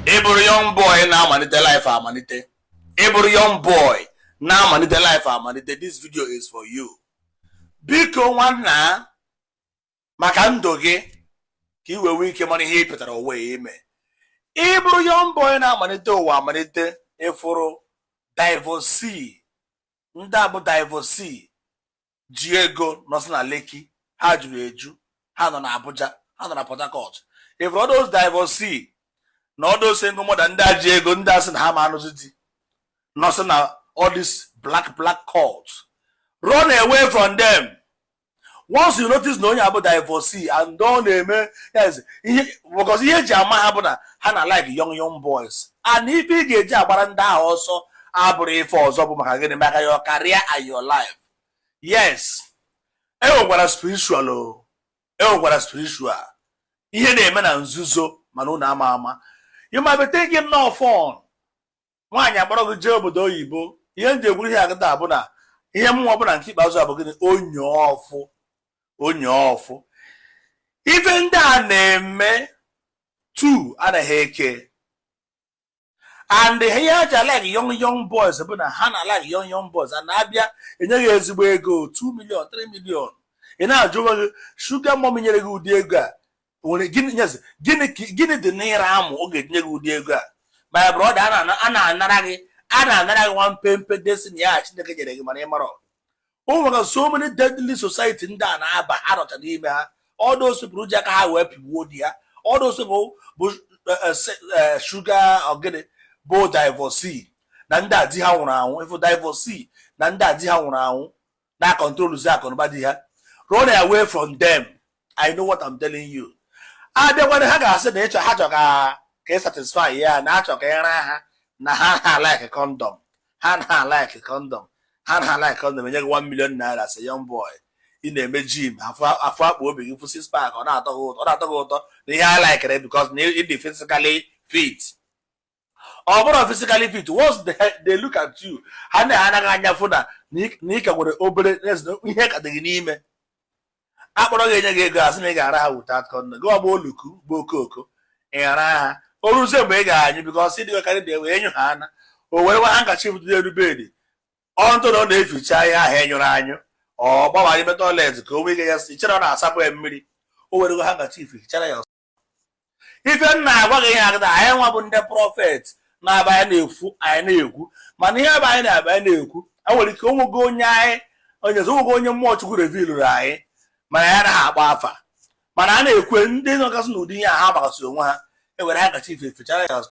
Ị bụrụ young boy na-amalite life amalite, ị bụrụ young boy na-amalite life amalite, this video is for you. Biko nwanna, maka ndụ gị, ka ị wee nwee ike mara ihe ị pụtara ụwa ya ime. Ị bụrụ young boy na-amalite ụwa amalite, ịfụrụ divorcee, ndị a bụ divorcee ji ego nọsị na Lekki, ha juru eju, ha nọ na Abuja, ha nọ na Port Harcourt. If all those divorcee na all those single mother, ndị a ji ego, ndị a sị na ha ma anụzi di, nọsị na all this black black cult, run away from them. Once you notice na onye abụ divorcee and ọ na-eme, yes, ihe, because ihe eji ama ha bụ na ha na like young young boys, and ife ị ga-eji agbara ndị ahụ ọsọ abụrụ ife ọzọ, bụ maka gịnị? Maka your career and your life. Yes, enwekwara spiritual o, enwekwara spiritual ihe na-eme na nzuzo, mana unu ama ama. You might be thinking no fun. Nwaanyị akpọrọ gị jee obodo oyibo. Ihe m ji ekwuru ihe agịta bụ na ihe mmụọ bụ na nke ikpeazụ a bụ gịnị? Onye ọfụ, onye ọfụ, ife ndị a na-eme tu anaghị eke. And ihe ha ji like young young boys bụ na ha na like young young boys and na-abịa enye gị ezigbo ego, 2 million, 3 million. Ị na-ajụ onwe gị, sugar mommy nyere gị ụdị ego a nwere gịnị? Yes, gịnị gịnị dị n'ịra amụ ọ ga-etinye gị ụdị ego a? My brother, a na-anara gị, a na-anara gị nwa mpempe destiny ya Chineke nyere gị, mana ị mara o nwere so many deadly society ndị a na-aba, ha nọcha n'ime ha. All those people ji aka ha wee pigbuo di ha, all those people bụ sugar ogene, bụ divorcee na ndị a di ha nwụrụ anwụ. Ịfụ divorcee na ndị a di ha nwụrụ anwụ na controlzi akụnụba di ha, run away from them. I know what I'm telling you. Abịakwana, ha ga-asị na ịchọ ha chọ ka ị satisfy ya, na achọ ka ị ra ha, na ha na like condom, ha na like condom, ha na like condom. Enye gị 1 million naira as a young boy ị na-eme gym, afọ afọ akpa obi gị fụ six pack, ọ na-atọ gị ụtọ, ọ na-atọ gị ụtọ na ihe a likere because na ị dị physically fit. Ọ bụrụ physically fit, once they look at you, ha na-anaghị anya fụ na ị ka nwere obere ihe ka dị gị n'ime. Akpọrọ gị, enye gị ego, asị na ị ga-ara ha without condom. Gị ọgba oluku bụ okooko, ị ghara ha. O ruzie mgbe ị ga-anyụ, because ịdị karị dị wee enyu ha ana, o were nwa handkerchief dị n'elu bed, ọ ntụ na ọ na-eficha ihe ahụ enyụrụ anyụ, ọ gbawa n'ime toilet ka o nwee ike ya ichere ọ na-asapụ ya mmiri, o were handkerchief hichara ya ọsọ. Ife m na-agwa gị ihe agịda, anyị nwa bụ ndị prophet na-aba, anyị na-ekwu, anyị na-ekwu, mana ihe ebe anyị na-aba, anyị na-ekwu, e nwere ike onwego onye anyị onye onwego onye mmụọ Chukwu revealụrụ anyị, mana ya anaghị akpọ afa, mana a na-ekwe ndị nọgasị n'ụdị ihe a, ha gbakasị onwe ha, ewere handkerchief efechara ya ọsọ.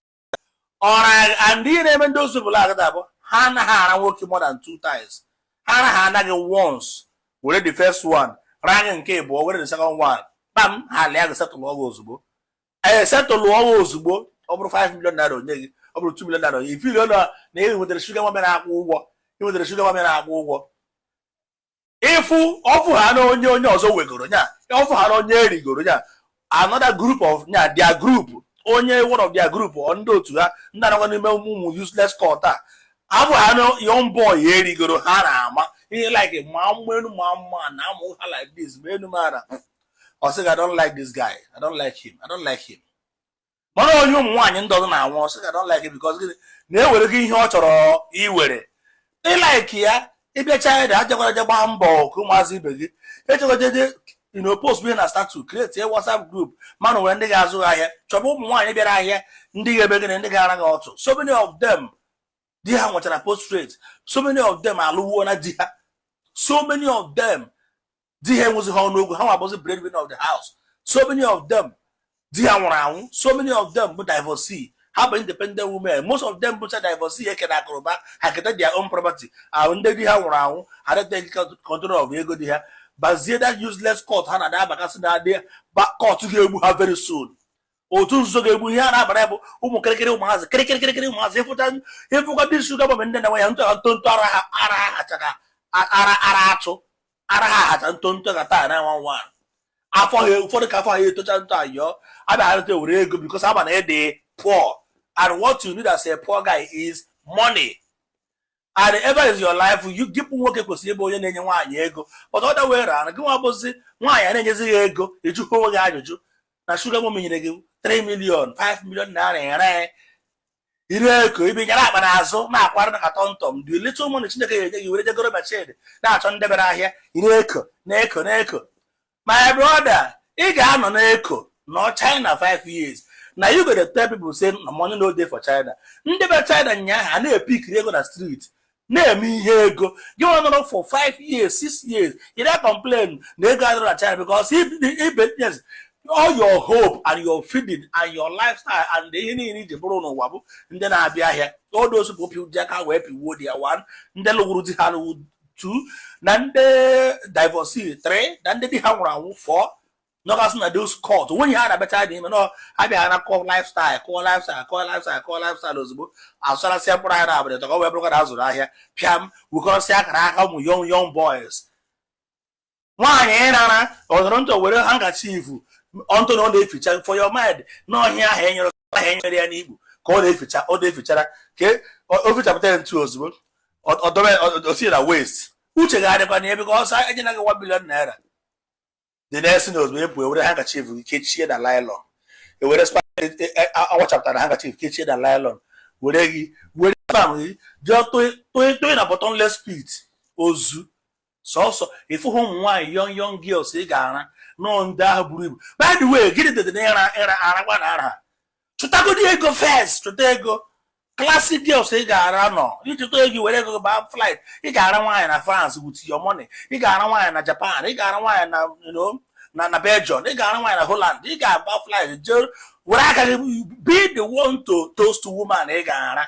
Ọra and ihe na-eme ndị ozubụla agada bụ ha anaghị ara nwoke more than two times. Ha anaghị anaghị once, were the first one raa gị, nke ịbụọ were the second one, kpam, ha lee gị, settle ọgụ ozugbo. Ee, settle ọgụ ozugbo. Ọ bụrụ 5 million naira onye gị, ọ bụrụ 2 million naira onye ifili na na ị nwetara sugar mommy na-akwụ ụgwọ, ị nwetara sugar mommy na-akwụ ụgwọ. Ịfụ ọfụ ha na onye onye ọzọ wegoro nya, ọfụ ha na onye erigoro nya, another group of nya, their group, onye one of their group or ndị otu ha, ndị anakwa n'ime ụmụ useless cult a, afụ ha na young boy erigoro, ha na-ama ihe like ma mma enu ma mma na amụ ha like this ma enu mara. Ọ sị, "I don't like this guy, I don't like him, I don't like him." Mana onye ụmụ nwaanyị ndị ọzọ na-anwụ, ọ sị, "I don't like him," because gịnị? Na-ewere gị ihe ọ chọrọ iwere ịlike ya. Ịbịacha ya da ajekwara je gbaa mbọ ka ụmụazị ibe gị echekwa jeje post ihe na status, create a WhatsApp group, mana nwere ndị ga-azụ ahịa. Chọba ụmụ nwaanyị bịara ahịa, ndị ga-ebe gịnị, ndị ga-ara gị ọtụ. So many of them di ha nwechara prostrate, so many of them alụwuo na di ha, so many of them di ha enwezighị ọnụ okwu, ha nwa bụzi breadwinner of the house. So many of them di ha nwụrụ anwụ, so many of them bụ divorcee, ha bụ independent women. Most of them bụcha divorcee eke na akụrụba ha keta their own property ahụ. Ndị di ha nwụrụ anwụ, ha take control of ego di ha, bazie that useless cult ha na-ada abakasị na adị cult ga-egbu ha very soon. Otu nzuzo ga-egbu ihe a na-abara ya bụ ụmụ kịrịkịrị ụmụazị, kịrịkịrị ụmụazị. Ịfụcha ịfụkwa ndị sugar mommy, ndị na-enwe ya ntụ ntụ, ara ha, ara ha hacha ka ara ara atụ, ara ha hacha ntụ ntụ ka taa na nwa nwa afọ ha. Ụfọdụ ka afọ ha etocha ntụ ayọ abịa ha were ego, because ama na ịdị poor, and what you need as a poor guy is money, and ever is your life you gịpụ. Nwoke kwesịrị ịbụ onye na-enye nwaanyị ego, but other way round, gị nwa bụzi nwaanyị a na-enyezi ya ego, ịjụkwa onwe gị ajụjụ na sugar mommy nyere gị 3 million, 5 million naira, ere Ire eko ibe nyara akpa n'azụ na-akwarị na ka tọmtọm. The little money Chineke ga-enye gị, were jegoro machine na-achọ ndị bịara ahịa. Ire eko na-eko na-eko. My brother, ị ga-anọ n'eko nọ China 5 years na you go dey tell people say na money no dey for China. Ndị be China nyaa a na-epikiri ego na street, na-eme ihe ego. Gị nwa nọrọ for 5 years, 6 years, ị na complain na ego adịrọ na China, because ibe, yes, all your hope and your feeding and your lifestyle and ihe niile iji bụrụ n'ụwa bụ ndị na-abịa ahịa. All those people ji aka wee piwuo dia one, ndị lụgwuru di ha lụwu two, na ndị divorcee three, na ndị di ha nwụrụ anwụ four, nọgasị na those court onye ha na-abịacha n'ime nọ abịa na kụọ lifestyle, kụọ lifestyle, kụọ lifestyle, kụọ lifestyle. Ozugbo asụsarasịa mkpụrụ ahịa na abalị tọka wee bụrụ na azụrụ ahịa pịam, wekọrọsịa akara aka ụmụ young young boys. Nwaanyị ịrara ọzọrọ ntọ were handkerchief ọntụ na ọ na-eficha for your mind n'ọhịa ahụ enyere ahụ enyere ya n'ikpu ka ọ na-eficha, ọ na-efichara ka o fichapụta ya ntu ozugbo ọdọbe osi na waste. Uche ga-adịkwa na ebe ka ọsọ enyela gị 1 billion naira. The next thing, ozugbo epụ, ewere handkerchief gị kechie na nylon, ewere awachapụtara handkerchief kechie na nylon, were gị were fam gị jee tụị na bottomless pit. Ozu sọsọ ịfụhụ ụmụ nwaanyị young young girls ị ga-ara nọọ ndị ahụ buru ibu. By the way, gịnị dede na ịra ịra arakwa na ara? Chụtagodi ego first, chụta ego. Classic girls ị ga-ara nọ ịchụta ego, were ego baa flight. Ị ga-ara nwaanyị na France with your money, ị ga-ara nwaanyị na Japan, ị ga-ara nwaanyị na you know na Belgium, ị ga-ara nwaanyị na Holland. Ị ga-agba flight jee were aka gị be the one to toast woman. Ị ga-ara,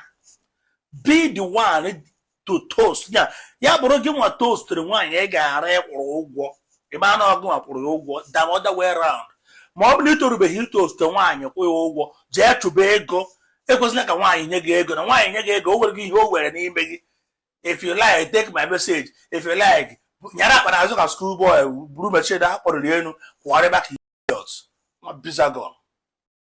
be the one to toast ya. Ya bụrụ gị nwa toastịrị nwaanyị ị ga-ara, ịkwụrụ ụgwọ, ịma na ọgụ nwa kwụrụ ya ụgwọ than other way round. Ma ọ bụ na ị torubeghị itoast nwaanyị, kwụ ya ụgwọ, jee chụba ego. Ekwesịla ka nwaanyị nye gị ego. Na nwaanyị nye gị ego, o nwere gị ihe o were n'ime gị. If you like, take my message. If you like, nyara akpa n'azụ ka school boy, buru machine akpọrịrị elu kwụgharịba ka idiot, nwa bizagon.